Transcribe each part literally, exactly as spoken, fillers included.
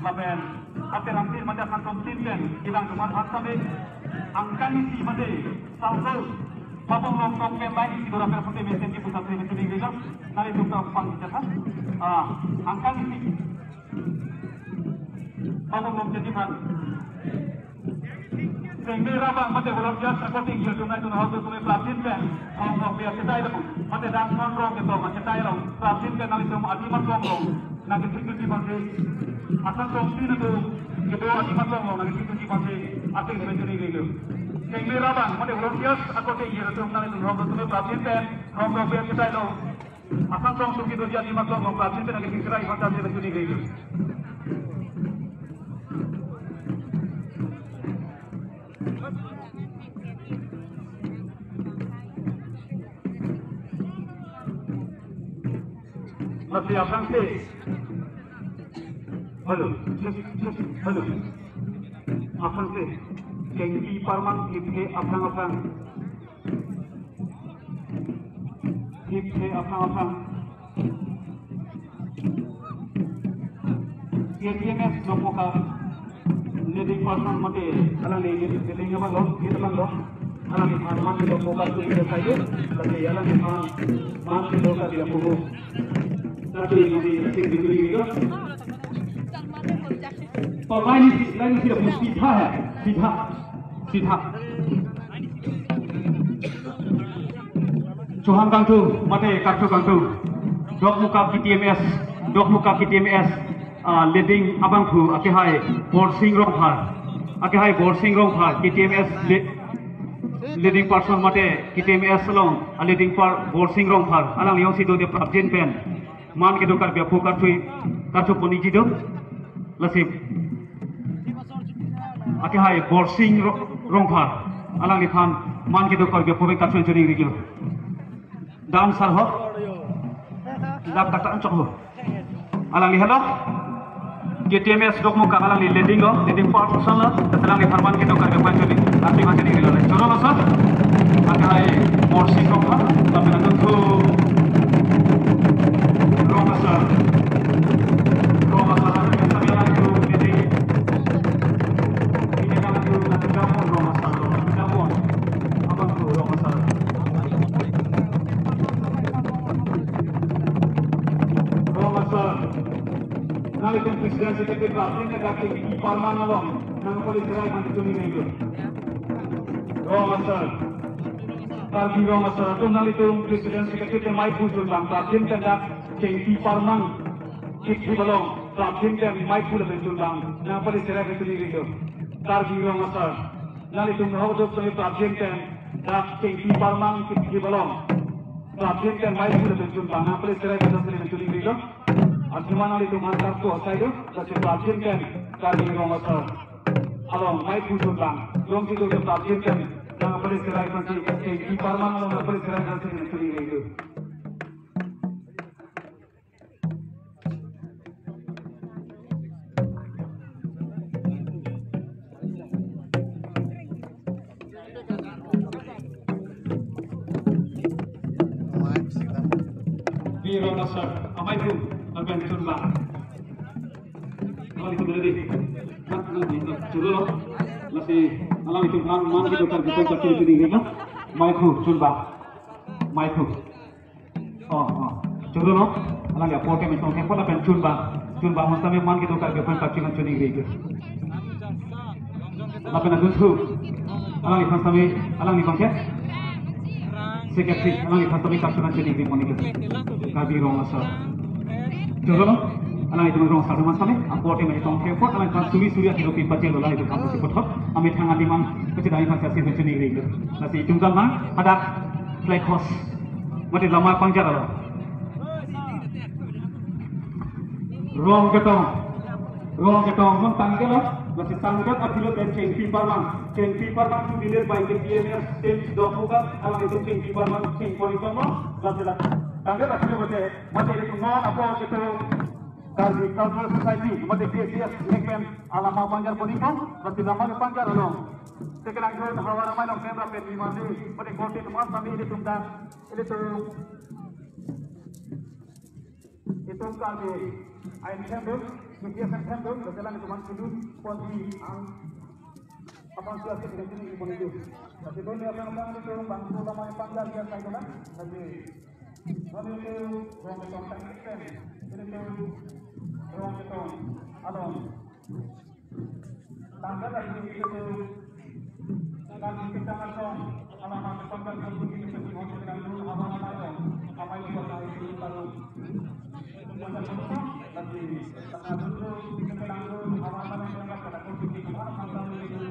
Lapen aterang tin mate Asontin pen ilang teman asame angkan isi mate saldo papong long tong pen bai isi dora pen pute mesen ke pusat pen pute gejam nari tukta pang jatha. Ah, angkan isi papong long jadi kan. Sengme rabang mate volunteer supporting year tunai tun hal tu sumi prapjin pen hong hong biar kita itu mate dang non rong gitu mate kita itu prapjin pen nari tum adi mat long long. Nangkethek thuji bangke, Asontin atum kedo adi mat long long nangkethek thuji bangke, ateng pen chuni gege. Sengme rabang mate volunteers akote ye atum nangtum rong atum prapjin pen rong rong pen kita lo. Asontin atum kedo adi mat long long prapjin pen nangkethek serai pen chuni gege. Masih aphrangsi. Hello. Hello. Aphrangsi. Kengki parman kiphe aphrang aphrang. Kiphe aphrang aphrang. K T M S Dokmoka leading person mate alangli leading abang lo, lead abang lo. Alangli aphan man Dokmoka tu dia sayu, tapi alangli aphan man Dokmoka dia puhu. Tapi ini sing di sini juga. Pemain ini lain tidak mesti dah, tidak, tidak. Chohang kangtung, mate kartu kangtung. Dokmoka K T M S, Dokmoka K T M S, ah, leading abangphu, akehai Borsing Rongphar. Akehai Borsing Rongphar, K T M S le-, leading person mate K T M S along, ah, leading par Borsing Rongphar. Alangli jongsi do de prapjin pen. Man kedo Karbi aphu karthui, karthu poniji do. Lasi. Akehai Borsing Ro-, Rongphar. Alangli aphan man kedo Karbi aphu pen karthu chuni riglo. Dan sar ho. Dap tak tak chok ho. Alangli halo. K T M S Dokmoka alangli leading lo, leading person lo. Alangli aphan man kedo Karbi aphu chuni, karthu chuni riglo. Choro lo sir. Akehai Borsing Rongphar, tapi nanti tu Rongphar. Nanglitum President Secretary prapjin pen dak kengki parman along nangpali serai man chuni nenglo. Rong asar. Karbi Rong Asar atum nanglitum President Secretary pen maiphu chunbang prapjin pen dak kengki parman kiphe along prapjin pen maiphu lapen chunbang nangpali serai pen chuni nenglo. Karbi Rong Asar. Nanglitum hok dok sami prapjin pen dak kengki parman kiphe along prapjin pen maiphu lapen chunbang nangpali serai pen chuni nenglo. Athema nanglitum aphan kartu asai do, lasi prapjin pen Karbi Rong Asar along maiphu chunbang, jongsi do prapjin pen nang Police kerai aphansi, eh, keparman along police kerai aphansi nangchini rilo. Biro Nasar, amaiphu, lapen chunbang. Alanglitum dei. Nang, nang, nang, churolo. Lasi, alanglitum aphan man kedo karkli aphan kachini rilo. Amaiphu, chunbang. Amaiphu. Oh, oh. Churolo. Alangli apor ke metong kepot lapen chunbang. Chunbang aphan sitame man kedo karkli aphan kachini rilo. Lapen adunthu. Alangliphan sitame, alangli abang ke? Secretary, alangliphan sitame kachini rilo moni ke. Karbi Rong Asar. Churolo. Alanglitum Rong Asar atum sitame, apor ke metong kepot, alangliphan suri suri akilo pipachelo, alanglitum aphan si puthot. Amethang adim an, pachedai aphan si kachini rilo. Lasi itum jam nang, hadak flag hoist. Mate lama pangjar alo. Rong Ketong. Rong Ketong, non tangke lo. Lasi tangke apilo pen chengpi parman. Chengpi parman to be led by K P M F State Dok Buka. Alanglitum chengpi parman chengpon ikon lo. Lasi la. Tangke apilo mate, mate ilitum non apor kedo Karbi Cultural Society, mate K C S, Lekmen, alama pangjar pon ikon. Lasi lama ke pangjar along. Tekelang Havar Amei along kemra pen mimandi, mate korte teman kami ilitum dan, ilitum itum kami ain kemdun, media kan kemdun, betelang teman kudun, ponji ang, aphan si asik dengan ini pon itu. Tapi pon dia orang orang itu bangso lama yang panggal dia saya kena, tapi pon itu Rong Ketong tangkap, ini itu Rong Ketong, along. Tanggal lagi itu, dan kita langsung alamat tempat yang begini, semua kita dulu, apa-apa itu, apa itu, apa itu, baru. Lagi, tanggal dulu, kita langsung, apa-apa yang kita katakan, kita apa-apa itu.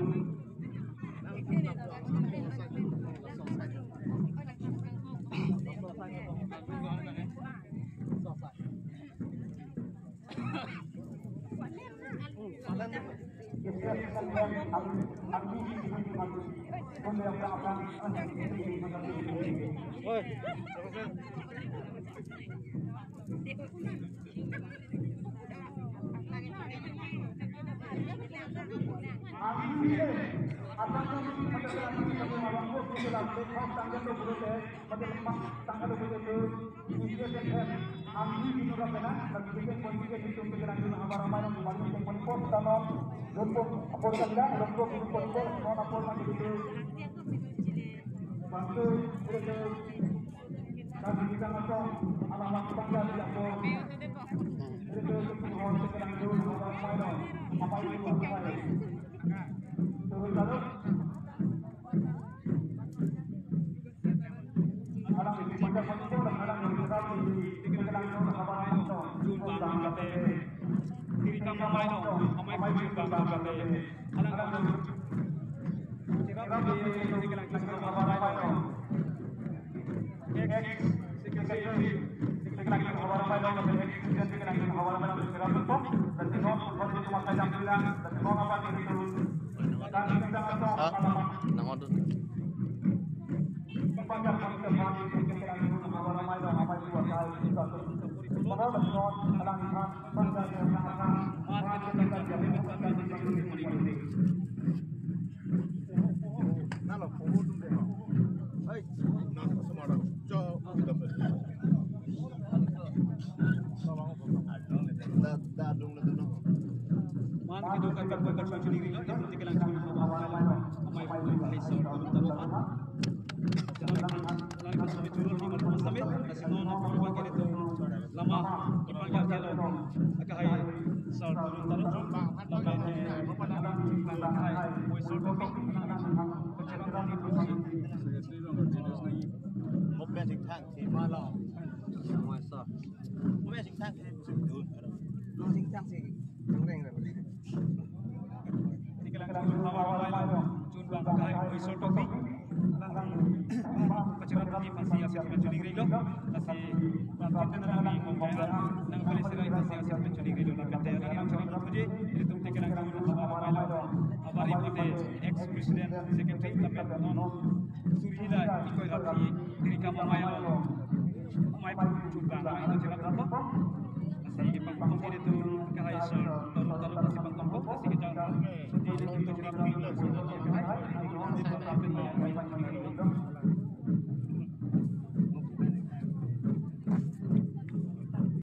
Ha? Nangodun. Ex-president, secretary, lapen non Rai itu cina apa?